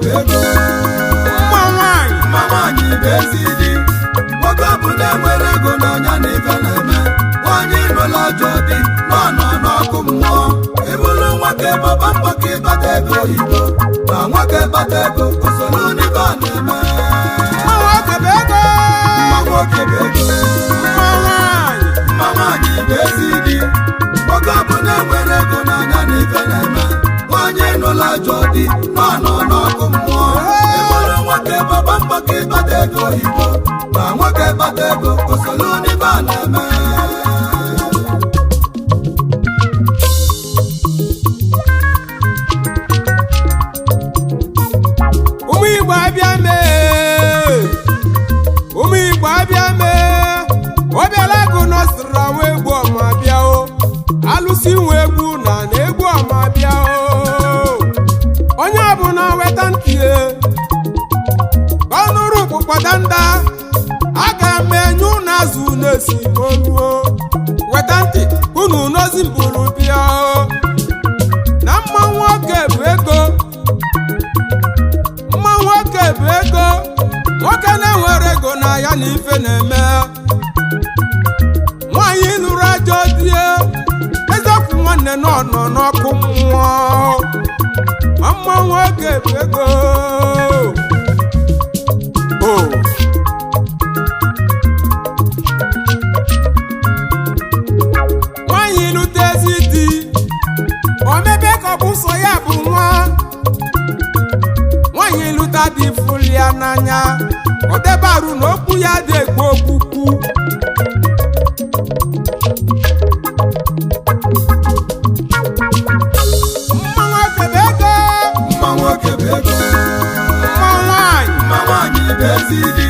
bụ ego. Mma nwanyị. Mma nwaanyị bụ ezi di. Nwoke ọbụla nwere ego n'anya na ife na-eme. Nwaanyị nụla ajọ di nọ nọ n'ọkụ mmụọ. Ịbụrụ nwoke, gbaba mbọ ka ịkpata ego oyibo. Na nwoke kpata ego, usoro n'ife a na-eme. Mma nwoke bụ ego. Mma nwoke bụ ego. Mma nwanyị. Mma nwaanyị bụ ezi di. Nwoke ọbụla nwere ego n'anya na ife na-eme. Nwaanyị nụla ajọ di nọ nọ n'ọkụ mmụọ. Ịbụrụ nwoke, gbaba mbọ ka ịkpata ego oyibo. Na nwoke kpata ego, usoro n'ife a na-eme. Ụmụ Igbo abịa mee, ụmụ Igbo abịa mee. Ọ bịala gụ nọsịrị nwa egwu ọma bịa o. Alụsị nwe egwu na egwu ọma bịa o. Onye ọbụla weta ntị e, ka ọ nụrụ ụkpụkpọdanda. Aga m enye unu azụ na-esi oluo. Weta ntị unu n'ozi mbụrụ bịa o. Na mma nwoke bụ ego, mma nwoke bụ ego. Nwoke na-enwere ego na ya na ife na-eme. Nwaanyị lụrụ ajọ die, eziokwu nwanne, nọ nọ n'ọkụ mmụọ. Ma mma nwoke bụ ego o. Nwaanyị lụta ezi di, o mebe ka ọ bụ sọ ya bụ nwa. Nwaanyị lụta dị fụli ya n'anya, ọ debe arụ na okwu ya dị ekwu okwukwu. Mma nwoke bụ ego. Mma nwoke bụ ego. Mma nwaanyị. Mma nwaanyị bụ ezi di.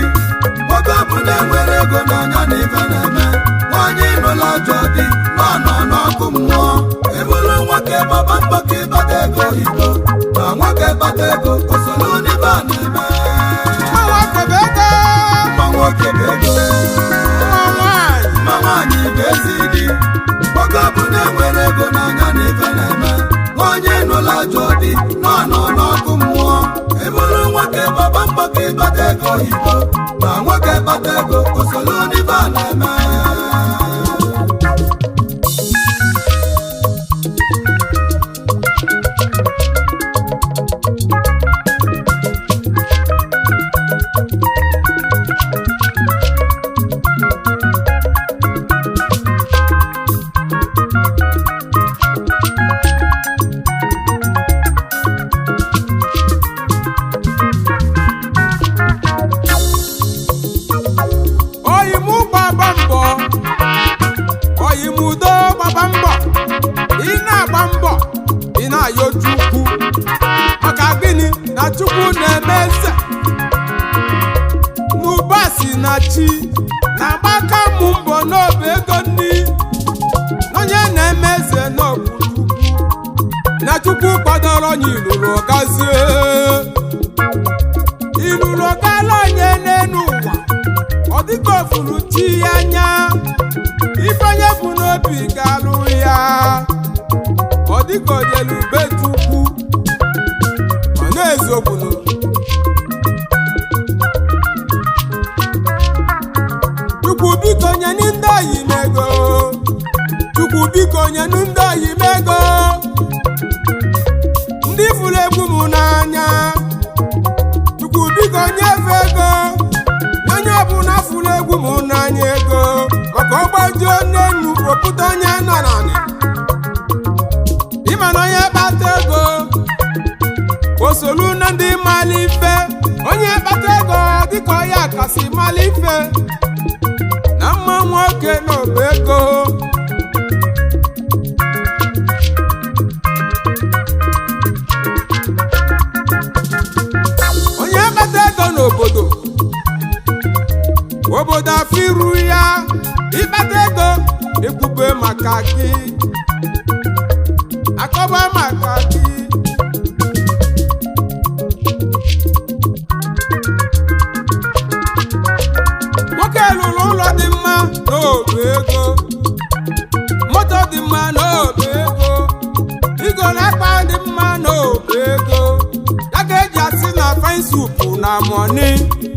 Nwoke ọbụla nwere ego n'anya na ife na-eme. Nwaanyị nụla ajọ di nọ nọ n'ọkụ mmụọ. Ịbụrụ nwoke, gbaba mbọ ka ịkpata ego oyibo. Na nwoke kpata ego, usoro n'ife a na-eme. Mma nwoke bụ ego. Mma nwoke bụ ego. Mma nwaanyị. Mma nwaanyị bụ ezi di. Nwoke ọbụla nwere ego n'anya na ife na-eme. Nwaanyị nụla ajọ di nọ nọ n'ọkụ mmụọ. Ịbụrụ nwoke, gbaba mbọ ka ịkpata ego oyibo. Na nwoke kpata ego, usoro n'ife a na-eme. Oyimu gbaba mbọ, oyimudo gbaba mbọ. Ị na-agba mbọ, ị na-ayọ Chukwu. Maka gịnị? Na Chukwu na-eme eze n'ụba si na chi na-agbaka mụ mbọ n'obe ego nni. Onye na-eme eze n'ọbụ Chukwu, na Chukwu kwadoro onye iluru ọgazie iluru ọgala onye n'elu ụwa. Ọ dịka ofuru chi ya anya, ife onye bụ n'obi ga-alụ ya. Ọ dịka ojelube Chukwu, ọ na-ezokwunu. Chukwu biko nyenu ndị oyi m ego. Chukwu biko nyenu ndị oyi m ego, ndị fụrụ egwu m n'anya. Chukwu biko nyefe ego, onye ọbụla fụrụ egwu m n'anya ego, maka ọgbajuo n'enu opụta onye nọ n'anị. Ịma na onye kpata ego osolu na ndị mara ife. Onye kpata ego dịka ọya kasị mara ife. Na mma nwoke n'ọba ego. Onye kpata ego n'obodo, obodo afọ iru ya. Ịkpata ego, ekwube maka gị, akọba maka gị. Nwoke lụrụ ụlọ dị mma n'obe ego, moto dị mma n'obe ego, igolo akpa dị mma n'obe ego. Ya ka eji asị na Na money.